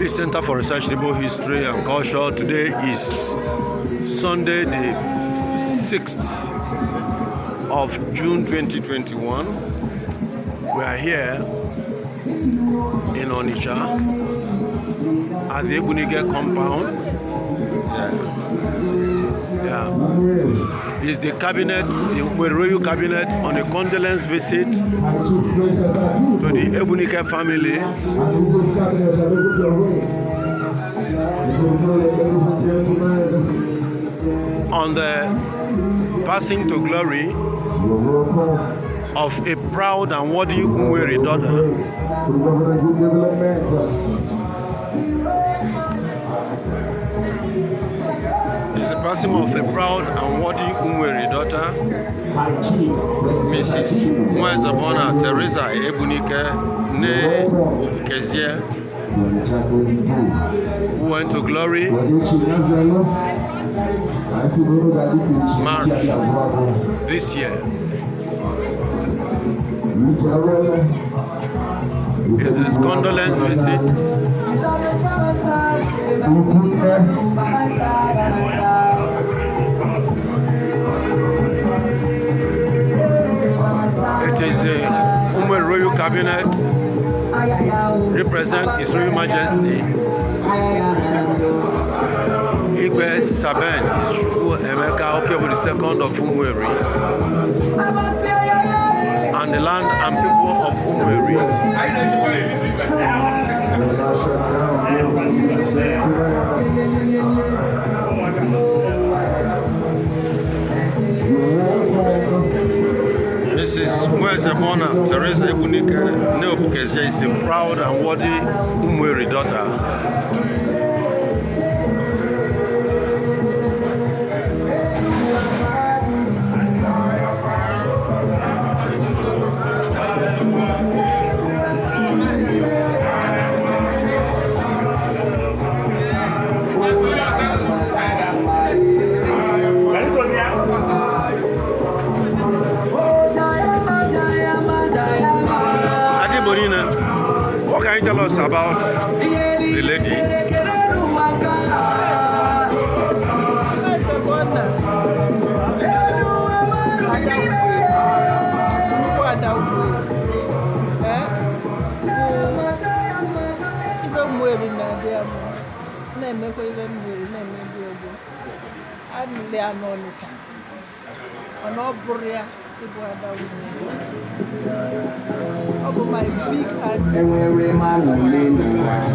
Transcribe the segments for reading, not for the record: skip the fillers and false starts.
This Center for Research in Igbo History and Culture. Today is Sunday, the 6th of June 2021. We are here in Onitsha at the Egbunike compound. Yeah. It's the cabinet, the Royal Cabinet, on a condolence visit to the Egbunike family. On the passing to glory of a proud and worthy Umueri daughter. It's the passing of a proud and worthy Umueri daughter, Mrs. Nwaezebona Teresa Egbunike ne Obukezie, who went to glory March this year. It is condolence visit. It is the Umueri Royal Cabinet represent His Royal Majesty Igwe Saben Emeka Okebu the second of Umueri and the land and people of Umueri. Mrs. Nwaezebona Teresa Egbunike Neobukezie is a proud and worthy Umueri daughter. Adibonina, what can you tell us about the lady? Ife Umueri na-adị ya mma, na-emekwa ife Umueri na-emebi ogbo adịla ya n'Ọnịcha, mana ọ bụrụ ya ịbụ ada Umueri. Ọ bụ my big auntie.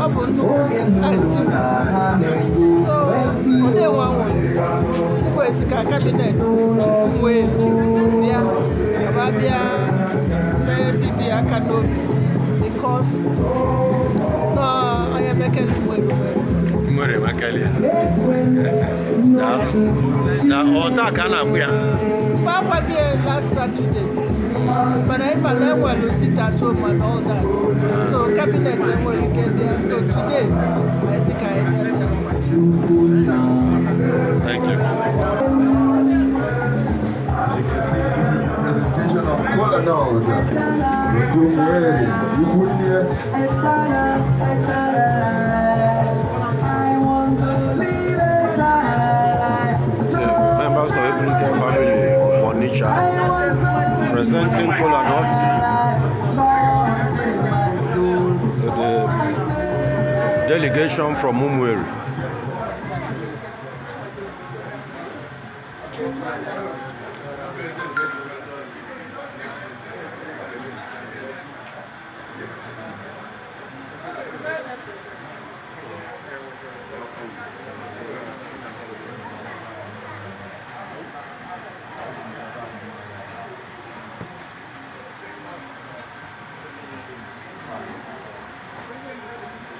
Ọ bụ nnukwu auntie m. So ọ na-enwe anwụrụ kwesị ka cabinet wee bịa ka bịa mee dibịa aka n'obi, because na onye mekele Umueri nwere. Umueri Emekele ya. Na ọta ka a na-akwụ ya. Mgbe akwaghị last Saturday, mana ịma na enwere sit at home and all that, so cabinet enwere ike bịa, so today I sị ka anyị bịa. Thank you. As you can see, this is the presentation of kola nut. Umueri, Ikwunne. The members of Egbunike family of Onitsha presenting kola nut to the delegation from Umueri.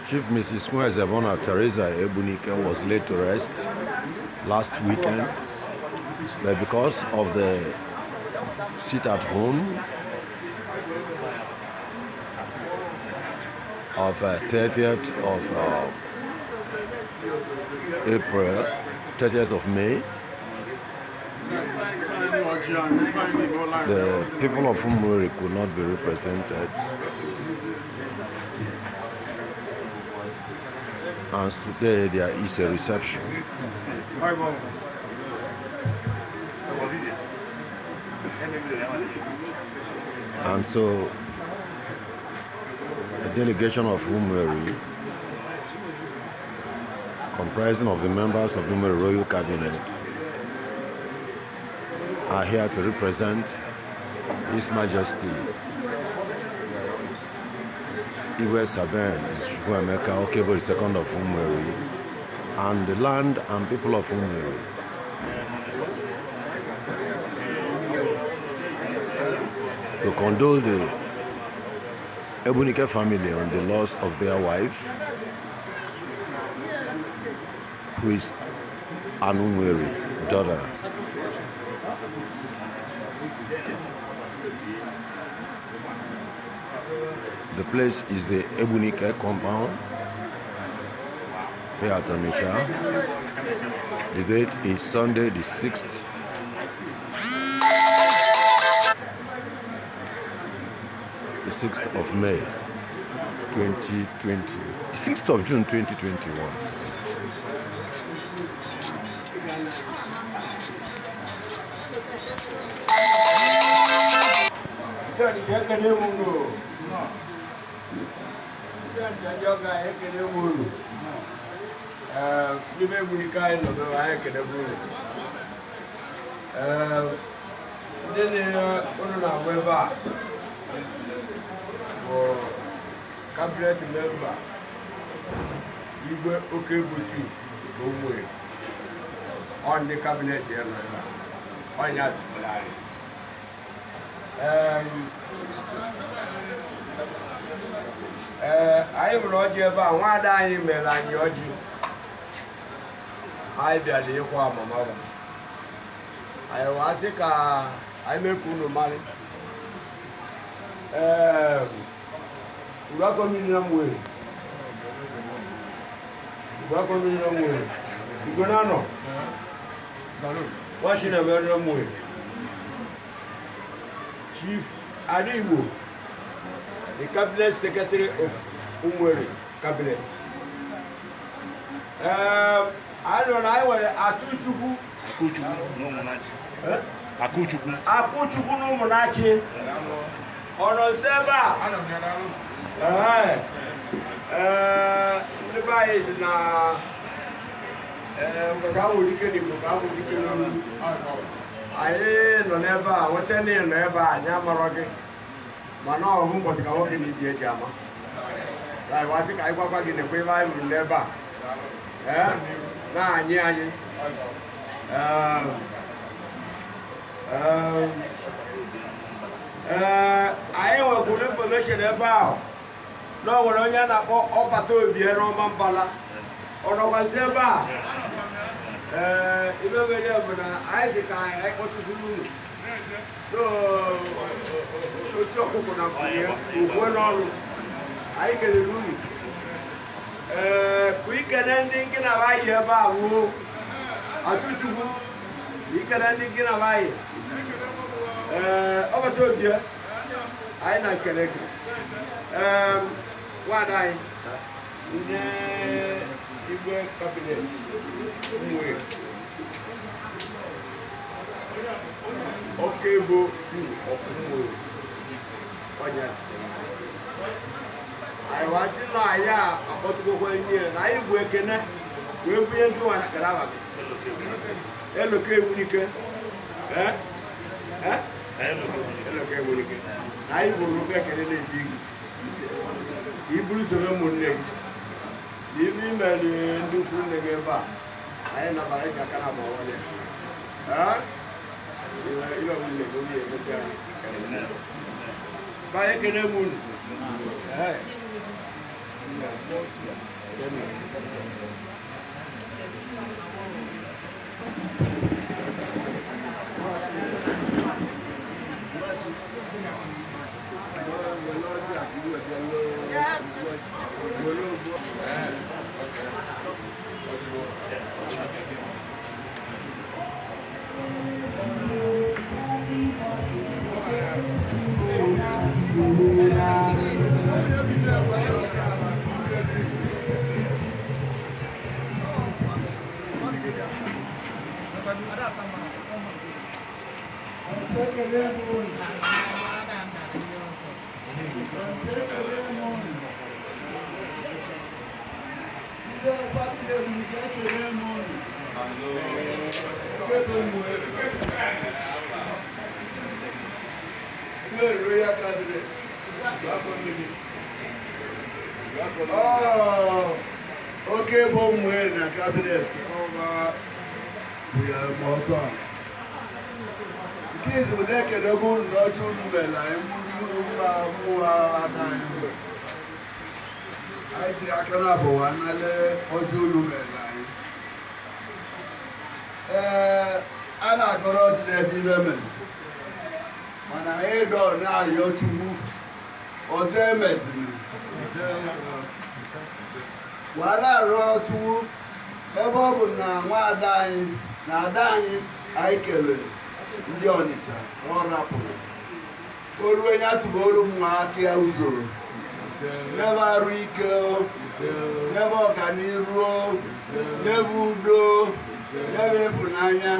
Chief Mrs. Nwaezebona Teresa Egbunike was laid to rest last weekend, but because of the sit at home of 30th of April, 30th of May, the people of Umueri could not be represented. And today there is a reception. And so a delegation of Umueri, comprising of the members of the Umueri Royal Cabinet, are here to represent His Majesty Igwe Saben Chukwuemeka Okebo II of Umueri and the land and people of Umueri. To condole the Egbunike family on the loss of their wife, who is an Umueri daughter. The place is the Egbunike compound here at Onitsha. The date is Sunday the 6th the 6th of May 2020, 6th of June 2021. Ndị Ọnịcha, ekene m unu. Ndị Ọnịcha, ndị ọgọ anyị, ekene m unu. Ee, n'ime Egbunike anyị nọ n'ebe anyị, ekene m unu. Ee, ndị na unu na-ahụ ebe a bụ cabinet member Igwe Okegbutu nke Umueri. Ọ ndị cabinet ya nọ ebe a, ọ ya tụpụrụ anyị. Ee, anyị hụrụ ọjị ebe a. Nwaada anyị mere anyị ọjị. Anyị bịara ịkwa amama bụ anyị wee sị ka anyị mee ka unu mara. Ee, uru mmiri na Umueri, uru mmiri na Umueri, igwe na-anọ nwachi na-emere na Umueri, Chief Adigbo, the cabinet secretary of Umueri cabinet. Anyị nọ na anyị nwere Atụchukwu. Akuchukwu na Ụmụnachi. Eh? Akuchukwu. Akụchukwu na Ụmụnachi. Ọ nọ nso ebe a? Ee. Ee, ndị be anyị si na ee, mbọchị amụrụ ike n'Igbo ka amụrụ ike n'olu. Anyị nọ n'ebe a nweta na ị nọ ebe a, anyị amarọ gị, mana ọhụ mbọchị ka nwoke na ibi eji ama. Anyị wasị ka anyị gwakwa gị nekwa ebe anyị ruru n'ebe a. Ee, na anyị anyị Ee, ee, anyị nwekwuru information ebe ahụ na ọ nwere onye a na-akpọ Ọbata Obie n'ọma mbala. Ọ nọkwazi ebe a. Ee, ibe mere bụ na anyị sị ka anyị kpọtụsiri unu otu ọkụkọ na mkpụrụ ukwe n'ọrụ. Anyị kelere unu. Ee, ka ikele ndị nke na anyị ebe a wuo Atụchukwu, ikele ndị nke na anyị. Ee, Ọbata Obie, anyị na nkele gị. Ee, nwaada anyị, ndị igwe cabinet Umueri, Okebo two of Umueri, ọnya anyị wasị na anyị a akpọtụgokwa ihe na anyị bụ ekene wee bunye ndị nwa na kalaba gị Eloka Egbunike. Ee, ee, Eloka Egbunike, na anyị bụrụ ofe ekene na-eji gị iburu soro ụmụnne gị n'ime imeri ndị ukwu nne gị ebe a. Anyị nabara iji aka na agbawa ya. Ee, iwe ụmụnne gị onye emete ya. Ba ekene m unu. Ee. Ekele m unu. Ekele m unu. Ndị family Ebunike, ekele m unu. Ekele m unu. Ụmụeri Royal Cabinet. Oh, oke bụ Ụmụeri na cabinet ọba bụnyere m ọtọ a. Nke izu bụ na-ekedogo unu n'ọchị unu mere anyị ndị mba mmụọ aka anyị. Anyị jiri aka na abụwa nale ọjị unu mere anyị. Ee, a na-akọrọ ọjị n'ebe ibe mere. Mana anyị dọ na-ayọ Chukwu ọzọ emeziri. Wee na-arịọ Chukwu ebe ọ bụ na nwaada anyị na ada anyị anyị kelere ndị Ọnịcha na ọ rapụrụ. O ruo ya tụboro m aka ya usoro. Nyebe arụ ike o, nyebe ọganiru o, nyebe udo, nyebe ịfụnanya.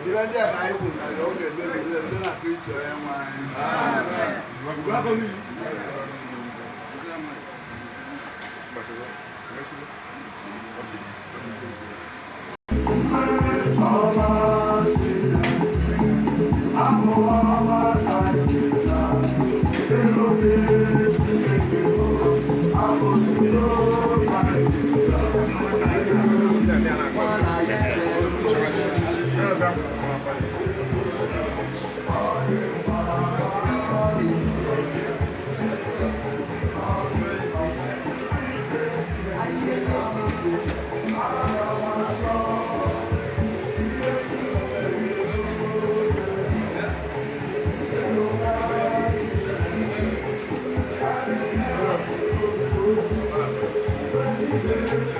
Ibe ndị a ka anyị kwuru na ọ ga-emezu site na Kristi onye nwe anyị. Thank